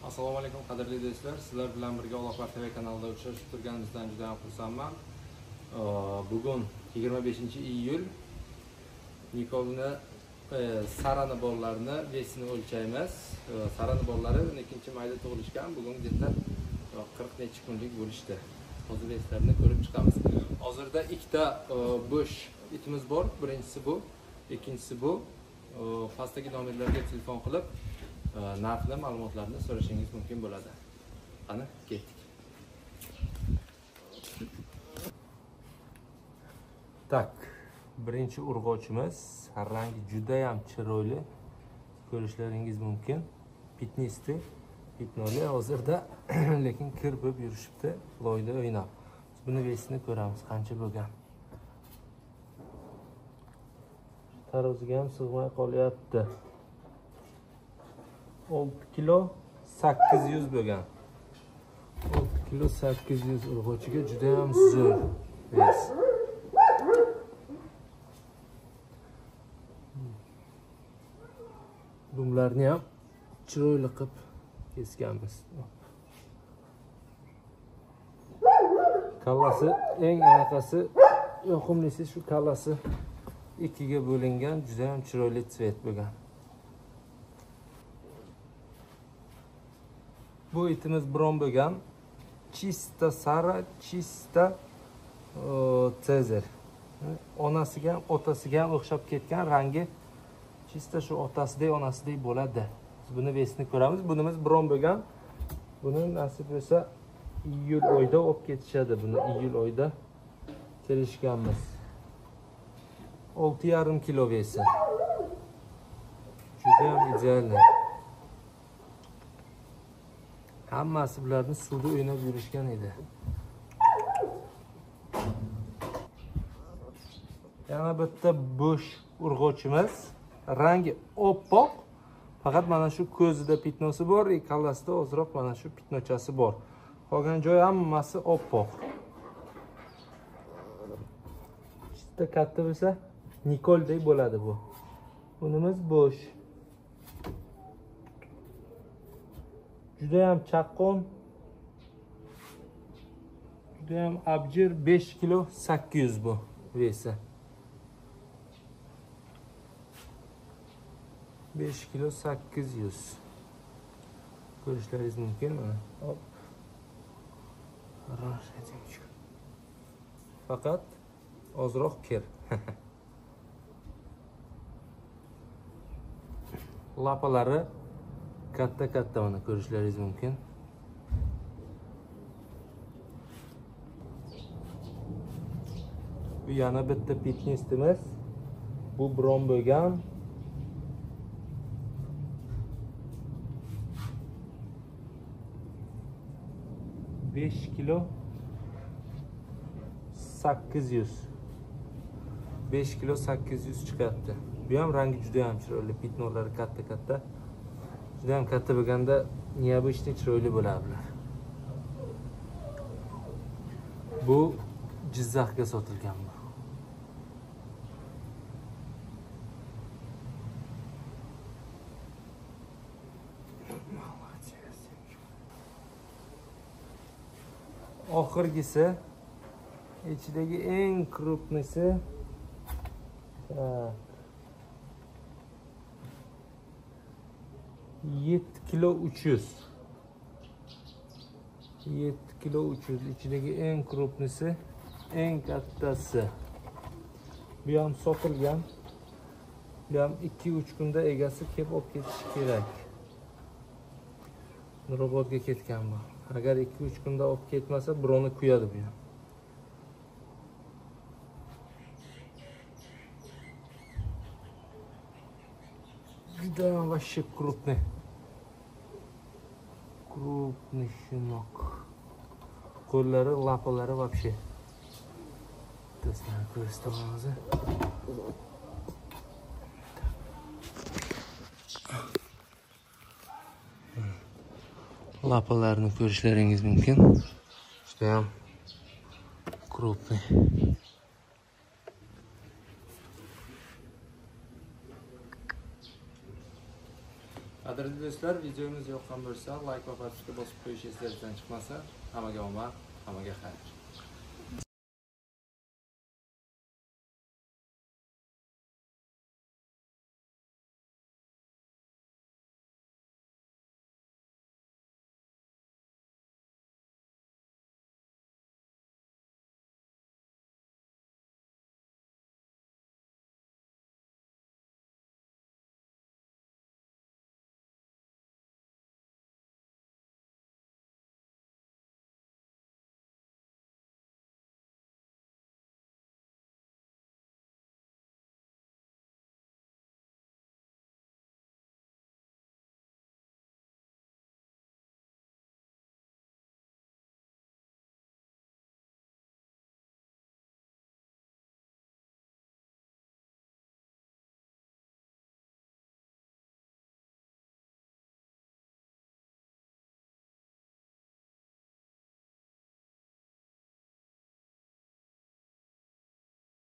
Assalomu alaykum qadrli do'stlar. Sizlar bilan birga Uloqlar TV kanalida uchrashib turganimizdan juda ham xursandman. Bugun 25-iyul Nikolni Sarani bolalarini vesini o'lchaymiz. Sarani bolalari 12-mayda tug'ilishgan. Bugun где-то 40 necha kunlik bo'lishdi. Hozir veslarini ko'rib chiqamiz. Hozirda ikkita bo'sh itimiz bor. Birinchisi bu, ikkinchisi bu. Pastdagi nomerlarga telefon qilib narxni, ma'lumotlarni so'rashingiz mumkin bo'ladi. Qani, ketdik. Tak, birinchi urg'ochimiz rangi juda ham chiroyli. Ko'rishlaringiz mumkin. Pitnisti, pitnoli hozirda, lekin kir bo'lib yurishibdi, loyda o'ynab. Biz buni vesini ko'ramiz, qancha bo'lgan. Taroziga ham sig'may qolyapti. 6 kilo 800 bo'lgan. 6 kilo 800 urg'ochiga juda ham zo'r ves. Dumlarni ham chiroyli qilib kesganmiz. Kallasi eng anaqasi, yoqimlisi shu kallasi ikkiga bo'lingan, juda ham chiroyli tsvet bo'lgan. Bu itimiz bron bo'lgan. Chista Sara, chista Sezar. Onasiga ham, otasiga ham o'xshab ketgan, rangi chista shu otasidek, onasidek bo'ladi. Biz buni vesini ko'ramiz. Bunimiz bron bo'lgan. Buni nasib bo'lsa iyul oyida olib ketishadi. Buni iyul oyida kelishganmiz. 6,5 kilo vesi. Juda ham idealniy. Hammasi bularni suvda o'ynab yurishgan edi. Yana bitta bo'sh urg'ochimiz. Rangi oppoq, faqat mana shu ko'zida pitnosi bor, kallasida ozroq mana shu pitnochasi bor. Qolgan joyi hammasi oppoq. Chista katta bo'lsa Nikoldek bo'ladi bu. Bunimiz bo'sh. Juda ham chaqqon, juda ham abjir. 5 kilo 800 bu vesi. 5 kilo 800. Ko'rishlaringiz mumkin mana. Hop. Faqat ozroq kir. Lapalari katta-katta, mana ko'rishlaringiz mumkin. Bu yana bitta pitnistimiz. Bu bron bo'lgan. 5 kilo 800. 5 kilo 800 chiqyapti. Bu ham rangi juda ham chiroyli, pitnolari katta-katta. Juda ham katta bo'lganda необычный chiroyli bo'ladi bular. Bu Jizzaxga sotilgan bu. Oxirgisi, ichidagi eng krupnisi 7 kilo 300. 7 kilo 300 ichidagi eng krupnisi, eng kattasi. Bu ham sotilgan. Bu ham 2-3 kunda egasi kelib olib ketishi kerak. Nurobodga ketgan bu. Agar 2-3 kunda olib ketmasa, broni kuyadi bu ham. Juda вообще крупный. Крупный щенок. Qo'llari, lapalari вообще. Bittasini ko'rsataman hozir. Lapalarini ko'rishlaringiz mumkin. Juda ham крупный. Qadrli do'stlar, videomiz yoqqan bo'lsa, like va подписка bosib qo'yish esingizdan chiqmasin. Hammaga omad, hammaga xayr.